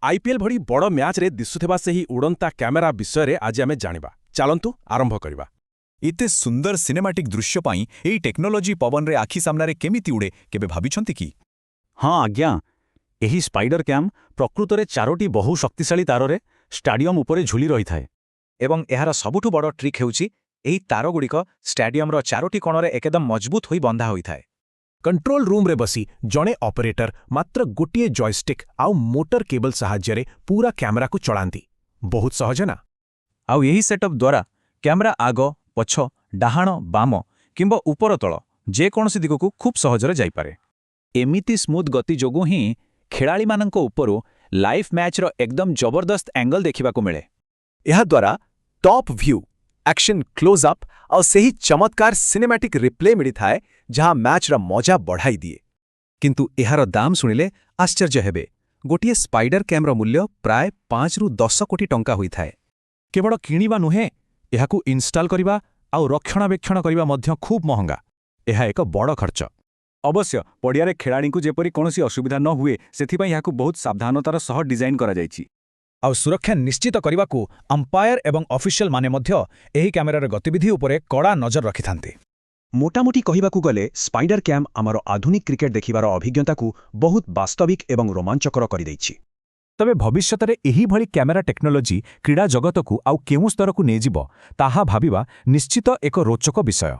IPL ଭଳି ବଡ଼ ମ୍ୟାଚ୍ରେ ଦିଶୁଥିବା ସେହି ଉଡ଼ନ୍ତା କ୍ୟାମେରା ବିଷୟରେ ଆଜି ଆମେ ଜାଣିବା। ଚାଲନ୍ତୁ ଆରମ୍ଭ କରିବା। ଏତେ ସୁନ୍ଦର ସିନେମାଟିକ୍ ଦୃଶ୍ୟ ପାଇଁ ଏହି ଟେକ୍ନୋଲୋଜି ପବନରେ ଆଖି ସାମ୍ନାରେ କେମିତି ଉଡ଼େ, କେବେ ଭାବିଛନ୍ତି କି? ହଁ ଆଜ୍ଞା, ଏହି ସ୍ପାଇଡର କ୍ୟାମ୍ ପ୍ରକୃତରେ ଚାରୋଟି ବହୁ ଶକ୍ତିଶାଳୀ ତାରରେ ଷ୍ଟାଡିୟମ ଉପରେ ଝୁଲି ରହିଥାଏ। ଏବଂ ଏହାର ସବୁଠୁ ବଡ଼ ଟ୍ରିକ୍ ହେଉଛି, ଏହି ତାରଗୁଡ଼ିକ ଷ୍ଟାଡିୟମର ଚାରୋଟି କୋଣରେ ଏକଦମ ମଜବୁତ ହୋଇ ବନ୍ଧା ହୋଇଥାଏ। କଣ୍ଟ୍ରୋଲ ରୁମ୍ରେ ବସି ଜଣେ ଅପରେଟର ମାତ୍ର ଗୋଟିଏ ଜୟଷ୍ଟିକ୍ ଆଉ ମୋଟର କେବଲ ସାହାଯ୍ୟରେ ପୁରା କ୍ୟାମେରାକୁ ଚଳାନ୍ତି। ବହୁତ ସହଜ ନା? ଆଉ ଏହି ସେଟଅପ୍ ଦ୍ୱାରା କ୍ୟାମେରା ଆଗ, ପଛ, ଡାହାଣ, ବାମ କିମ୍ବା ଉପର ତଳ ଯେକୌଣସି ଦିଗକୁ ଖୁବ୍ ସହଜରେ ଯାଇପାରେ। ଏମିତି ସ୍ମୁଥ୍ ଗତି ଯୋଗୁଁ ହିଁ ଖେଳାଳିମାନଙ୍କ ଉପରୁ ଲାଇଭ୍ ମ୍ୟାଚ୍ର ଏକଦମ ଜବରଦସ୍ତ ଆଙ୍ଗଲ୍ ଦେଖିବାକୁ ମିଳେ। ଏହାଦ୍ୱାରା ଟପ୍ ଭ୍ୟୁ, ଆକ୍ସନ୍ କ୍ଲୋଜ୍-ଅପ୍ ଆଉ ସେହି ଚମତ୍କାର ସିନେମାଟିକ୍ ରିପ୍ଲେ ମିଳିଥାଏ, ଯାହା ମ୍ୟାଚ୍ର ମଜା ବଢ଼ାଇ ଦିଏ। କିନ୍ତୁ ଏହାର ଦାମ ଶୁଣିଲେ ଆଶ୍ଚର୍ଯ୍ୟ ହେବେ। ଗୋଟିଏ ସ୍ପାଇଡର କ୍ୟାମ୍ର ମୂଲ୍ୟ ପ୍ରାୟ 5ରୁ 10 କୋଟି ଟଙ୍କା ହୋଇଥାଏ। କେବଳ କିଣିବା ନୁହେଁ, ଏହାକୁ ଇନଷ୍ଟଲ୍ କରିବା ଆଉ ରକ୍ଷଣାବେକ୍ଷଣ କରିବା ମଧ୍ୟ ଖୁବ୍ ମହଙ୍ଗା। ଏହା ଏକ ବଡ଼ ଖର୍ଚ୍ଚ। ଅବଶ୍ୟ, ପଡ଼ିଆରେ ଖେଳାଳିଙ୍କୁ ଯେପରି କୌଣସି ଅସୁବିଧା ନ ହୁଏ, ସେଥିପାଇଁ ଏହାକୁ ବହୁତ ସାବଧାନତାର ସହ ଡିଜାଇନ୍ କରାଯାଇଛି। ଆଉ ସୁରକ୍ଷା ନିଶ୍ଚିତ କରିବାକୁ ଅମ୍ପାୟାର ଏବଂ ଅଫିସିଆଲମାନେ ମଧ୍ୟ ଏହି କ୍ୟାମେରାର ଗତିବିଧି ଉପରେ କଡ଼ା ନଜର ରଖିଥାନ୍ତି। ମୋଟାମୋଟି କହିବାକୁ ଗଲେ, ସ୍ପାଇଡର କ୍ୟାମ୍ ଆମର ଆଧୁନିକ କ୍ରିକେଟ ଦେଖିବାର ଅଭିଜ୍ଞତାକୁ ବହୁତ ବାସ୍ତବିକ ଏବଂ ରୋମାଞ୍ଚକର କରିଦେଇଛି। ତେବେ ଭବିଷ୍ୟତରେ ଏହିଭଳି କ୍ୟାମେରା ଟେକ୍ନୋଲୋଜି କ୍ରୀଡ଼ା ଜଗତକୁ ଆଉ କେଉଁ ସ୍ତରକୁ ନେଇଯିବ, ତାହା ଭାବିବା ନିଶ୍ଚିତ ଏକ ରୋଚକ ବିଷୟ।